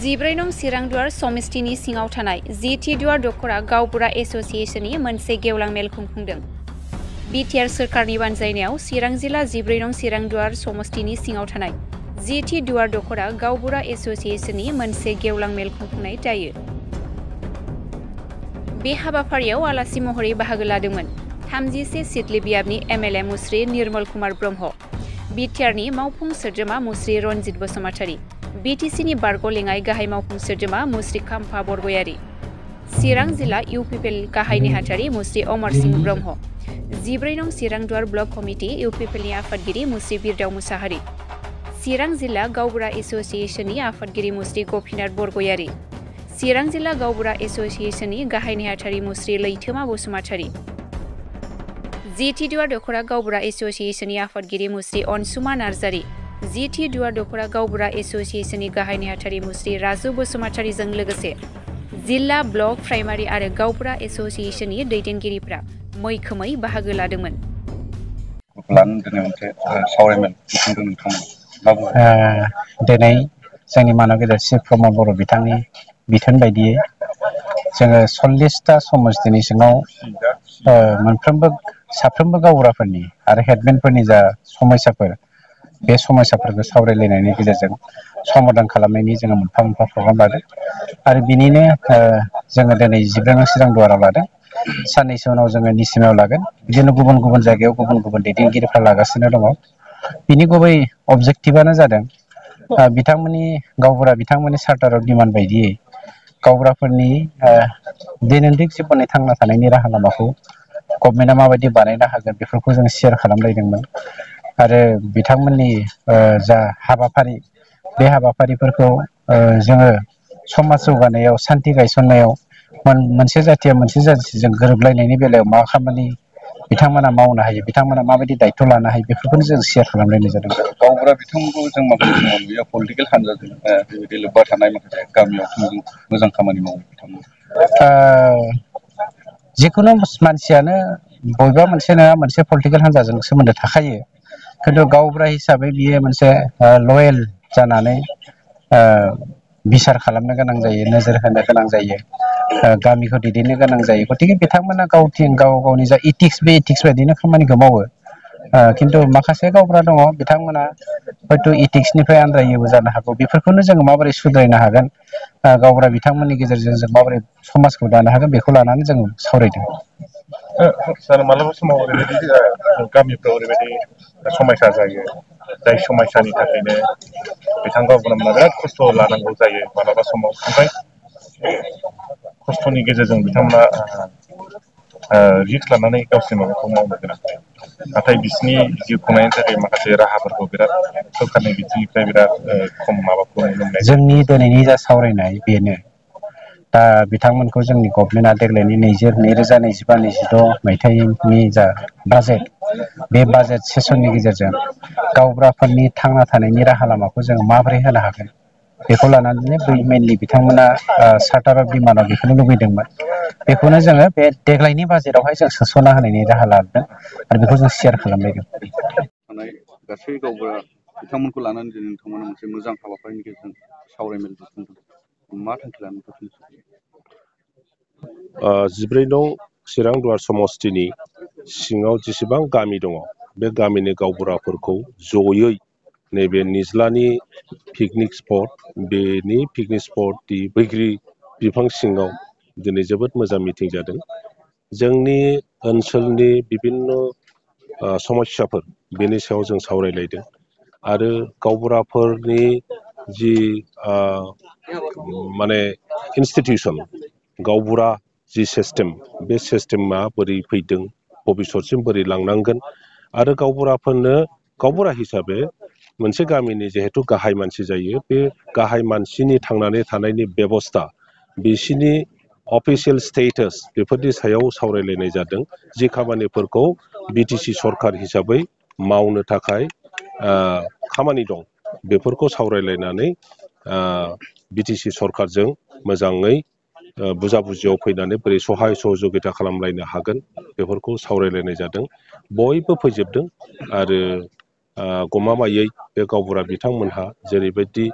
14 नं चिरांदुवार समिस्तिनि सिङाव थानाय जिटि दुवार दखरा गावबुरा एसोसिएशननि मोनसे गेवलां मेल खुंफुंदों। बिटिआर सोरखारनि बानजायनायाव चिरां जिल्ला 14 नं चिरांदुवार समस्तिनि सिङाव थानाय जिटि दुवार दखरा गावबुरा एसोसिएशननि मोनसे गेवलां मेल खुंफुंनाय जायो। बे हाबाफारियाव आलासि महरै बाहागो लादोंमोन 31 सिदली बियाबनि एमएलए मुस्रि निर्मल कुमार ब्रह्म, बिटिआरनि मावफुं सोद्रोमा मुस्रि रनजित बसुमतारी, बिटिसिनि बारग' लेङाइ गाहाय मावफुं सोद्रोमा मुस्रि खाम्फा बरगयारी, चिरां जिल्ला इउपिपिएल गाहाय नेहाथारि मुस्रि अमर सिंह ब्रह्म, 14 नं चिरांदुवार ब्लक कमिटि इउपिपिएलनि आफादगिरि मुस्रि बिरदाव मुसाहारि, चिरां जिल्ला गावबुरा एसोसिएशननि आफादगिरि मुस्रि गपिनाथ बरगयारी, चिरां जिल्ला गावबुरा एसोसिएशननि गाहाय नेहाथारि मुस्रि लैथोमा बसुमतारी, जिटि दुवार दखरा गावबुरा एसोसिएशननि आफादगिरि मुस्रि अनसुमा नार्जारी, जिटि दुवार दखरा गावबुरा एसोसिएशननि गाहाय नेहाथारि मुस्रि राजु बसुमतारीजों लोगोसे जिल्ला ब्लक प्राइमारि आरो गावबुरा एसोसिएशननि दैदेनगिरिफ्रा मैखोमै बाहागो लादोंमोन। दिनै जोंनि मानव गेदेरसि प्रमद बर' बिथांनि बिथोन बायदियै जोङो 40टा समस्तिनि सिङाव मोनफ्रोमबो साफ्रोमबो गावबुराफोरनि आरो हेडमेनफोरनि जा समस्याफोर बे समस्याफोरखौ सावरायलायनायनि गेजेरजों समाधान खालामनायनि जोङो मोनफा मोनफा प्रग्राम लादों आरो बिनिनो जोङो दिनै 14 नं चिरांदुवाराव लादों। साननैसो उनाव जोङो निसिमायाव लागोन। बिदिनो गुबुन गुबुन जायगायाव गुबुन गुबुन दैदेनगिरिफ्रा लागासिनो दङ। बिनि गुबै अबजेक्टिभआनो जादों बिथांमोननि गावबुरा बिथांमोननि चार्टाराव डिमान्ड बायदियै गावबुराफोरनि दैनन्दिन जिबननि थांना थानायनि राहा लामाखौ गभर्नमेन्टआ माबायदि बानायनो हागोन बेफोरखौ जों शेयार खालामलायदोंमोन आरो बिथांमोननि जा हाबाफारि बे हाबाफारिफोरखौ जोङो समाज जौगानायाव सान्थि गायसननायाव मोनसे जाथिया मोनसे जाथिजों गोरोबलायनायनि बेलायाव मा खामानि बिथांमोना मावनो हायो, बिथांमोना माबायदि दायित्व लानो हायो बेफोरखौनो जों शेयार खालामलायनाय जादों। गावबुरा बिथांमोनखौ जों माखासे समाव नुयो पलिटिकेल हान्जाजों बेबायदि लोब्बा थानाय माखासे गामियाव मोजां खामानि मावो बिथांमोन। जिखुनु मानसियानो बबेबा मोनसे नङा मोनसे पलिटिकेल हान्जाजों सोमोन्दो थाखायो, खिन्थु गावबुरा हिसाबै बियो मोनसे लयेल जानानै बिसार खालामनो गोनां जायो, नोजोर होनो गोनां जायो, गामिखौ दैदेननो गोनां जायो। गतिके बिथांमोना गाव गावनि जा इथिक्स बे इथिक्स बायदिनो खामानिखौ मावो। खिन्थु माखासे गावबुरा दङ बिथांमोना हयथ' इथिक्सनिफ्राय आन्द्रायोबो जानो हागौ। बेफोरखौनो जोङो माबोरै सुद्रायनो हागोन, गावबुरा बिथांमोननि गेजेरजों जों माबोरै समाजखौ दानो हागोन बेखौ लानानै जों सावरायदों। सार मालाबा समाव ओरैबायदि गामिफ्राव ओरैबायदि समस्या जायो, जाय समस्यानि थाखायनो बिथां गावबुरामोना बिराद खस्थ' लानांगौ जायो मालाबा समाव। ओमफ्राय खस्थ'नि गेजेरजों बिथांमोना रिस्क लानानै गावसोरनि माबाखौ मावनो गोनां जायो। नाथाय बिसिनि जिउ खुंनायनि थाखाय माखासे राहाफोरखौ बिराद सरकारनि बिथिंनिफ्राय बिराद खम माबाखौ नुनो मोननाय। जोंनि दिनैनि जा सावरायनाय बेनो दा बिथांमोनखौ जोंनि गभर्नमेन्टआ देग्लायनि 2025-26 मायथाइनि जा बाजेट, बे बाजेट सेसननि गेजेरजों गावबुराफोरनि थांना थानायनि राहा लामाखौ जों माबोरै होनो हागोन बेखौ लानानै मेनलि बिथांमोना चार्टार अफ डिमान्डआव बेखौनो लुबैदोंमोन। बेखौनो जोङो बे देग्लायनि बाजेटआवहाय जों सोस'ना होनायनि राहा लादों आरो बेखौ जों शेयार खालामलायदों। गासै गावबुरा बिथांमोनखौ लानानै दिनै नोंथांमोना मोनसे मोजां हाबाफारिनि गेजेरजों सावरायमेल खुंदों। मा थांखि लानानै? 14 नं चिरांदुवार समस्तिनि सिङाव जेसेबां गामि दङ बे गामिनि गावबुराफोरखौ जयै नैबे निज्लानि पिकनिक स्पट, बेनि पिकनिक स्पट बैग्रि बिफां सिङाव दिनै जोबोद मोजां मिटिं जादों। जोंनि ओनसोलनि बिभिन्न समस्याफोर बेनि सायाव जों सावरायलायदों आरो गावबुराफोरनि जि माने इन्सटिटिउसन, गावबुरा जि सिस्टेम, बे सिस्टेमा बोरै फैदों, भबिसतसिम बोरै लांनांगोन आरो गावबुराफोरनो गावबुरा हिसाबै मोनसे गामिनि जिहेतु गाहाय मानसि जायो, बे गाहाय मानसिनि थांनानै थानायनि बेबस्था, बिसिनि अफिसियेल स्टेटास बेफोरनि सायाव सावरायलायनाय जादों। जि खामानिफोरखौ बिटिसि सरकार हिसाबै मावनो थाखाय खामानि दं बेफोरखौ सावरायलायनानै बिटिसि सरकारजों मोजाङै बुजा-बुजियाव फैनानै बोरै सहाय सहजुगिता खालामलायनो हागोन बेफोरखौ सावरायलायनाय जादों। बयबो फैजोबदों आरो गमामायै बे गावबुरा बिथांमोनहा जेरैबायदि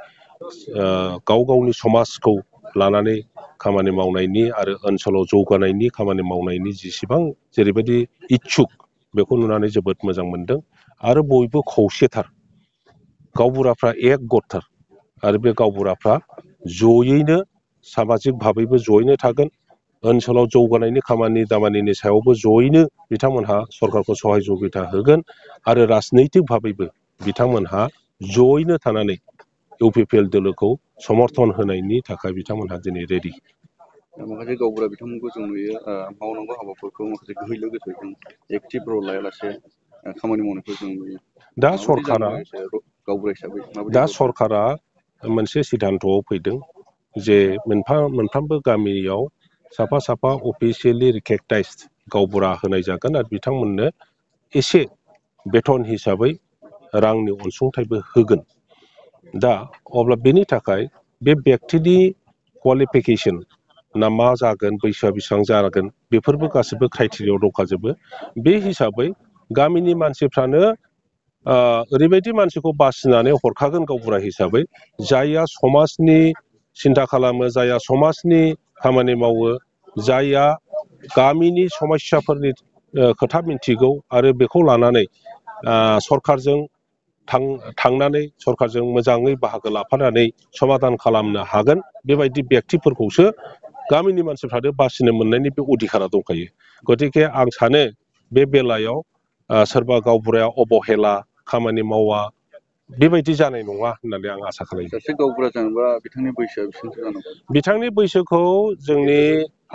गाव गावनि समाजखौ लानानै खामानि मावनायनि आरो ओनसोलाव जौगानायनि खामानि मावनायनि जेसेबां जेरैबायदि इच्छुक बेखौ नुनानै जोबोद मोजां मोनदों आरो बयबो खौसेथार गावबुराफ्रा एक गथार आरो बे गावबुराफ्रा जयैनो सामाजिक भाबैबो जयैनो थागोन ओनसोलाव जौगानायनि खामानि दामानिनि सायावबो जयैनो बिथांमोनहा सरकारखौ सहाय जगिता होगोन आरो राजनैतिक भाबैबो बिथांमोनहा जयैनो थानानै इउपिपिएल दोलोखौ समर्थन होनायनि थाखाय बिथांमोनहा दिनै रेडि माखासे गावबुरा बिथांमोनखौ जों नुयो मावनांगौ हाबाफोरखौ माखासे गोहैलो गोथौजों एक्टिभ रल लायालासे खामानि मावनायखौ जों नुयो दा सरकारा मोनसे सिद्धान्तआव फैदों जे मोनफ्रोमबो गामियाव साफा साफा अफिसियेलि रिकगनाइज्ड गावबुरा होनाय जागोन आरो बिथांमोननो एसे बेथन हिसाबै रांनि अनसुंथाइबो होगोन दा अब्ला बेनि थाखाय बे व्यक्तिनि क्वालिफिकेसन ना मा जागोन बैसोआ बेसेबां जागोन बेफोरबो गासिबो क्राइटेरियाव दंखाजोबो बे हिसाबै गामिनि मानसिफ्रानो ओरैबायदि मानसिखौ बासिनानै हरखागोन गावबुरा हिसाबै जायहा समाजनि सिन्था खालामो जायहा समाजनि खामानि मावो जायहा गामिनि समस्याफोरनि खोथा मिन्थिगौ आरो बेखौ लानानै सरकारजों थांनानै सरकारजों मोजाङै बाहागो लाफानानै समाधान खालामनो हागोन बेबायदि व्यक्तिफोरखौसो गामिनि मानसिफ्रानो बासिनो मोननायनि बे अधिकारा दंखायो गतिके आं सानो बे बेलायाव सोरबा गावबुराया अबहेला खामानि मावा बेबायदि जानाय नङा होननानै आं आसा खालामो सासे गावबुरा जानोबा बिथांनि बैसोआ बेसेबांसो जानांगौ बिथांनि बैसोखौ जोंनि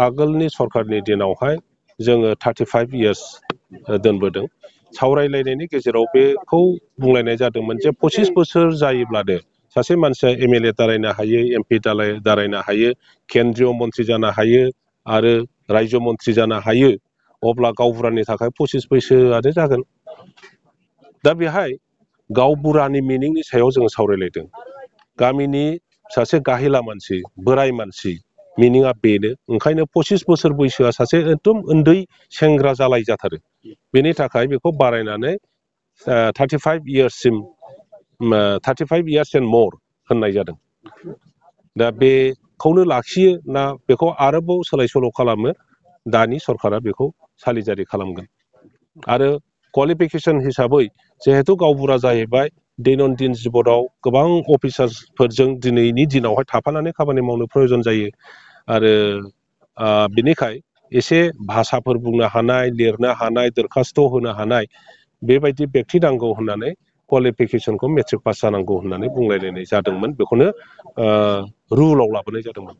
आगोलनि सरकारनि दिनावहाय जोङो 35 इयार्स दोनबोदों सावरायलायनायनि गेजेराव बेखौ बुंलायनाय जादोंमोन जे 25 बोसोर जायोब्लानो सासे मानसिया एमएलए दारायनो हायो एमपि दारायनो हायो केन्द्रीय मन्त्रि जानो हायो आरो रायजो मन्त्रि जानो हायो अब्ला गावबुरानि थाखाय 25 बैसोआनो जागोन दा बेहाय गावबुरानि मिनिंनि सायाव जोङो सावरायलायदों गामिनि सासे गाहेला मानसि बोराय मानसि मिनिङा बेनो ओंखायनो 25 बोसोर बैसोआ सासे एकदम उन्दै सेंग्रा जालाय जाथारो बेनि थाखाय बेखौ बारायनानै 35 इयार्ससिम 35 इयार्स एन्ड मर होननाय जादों दा बेखौनो लाखियो ना बेखौ आरोबाव सोलाय सोल' खालामो दानि सरकारा बेखौ सालिजारि खालामगोन आरो क्वालिफिकेसन हिसाबै जिहेतु गावबुरा जाहैबाय दैनन्दिन जिबनाव गोबां अफिसार्सफोरजों दिनैनि दिनावहाय थाफानानै खामानि मावनो प्रयजन जायो आरो बिनिखाय एसे भाषाफोर बुंनो हानाय लिरनो हानाय दरखास्त' होनो हानाय बेबायदि व्यक्ति नांगौ होननानै क्वालिफिकेसनखौ मेट्रिक पास जानांगौ होननानै बुंलायलायनाय जादोंमोन बेखौनो रुलाव लाबोनाय जादोंमोन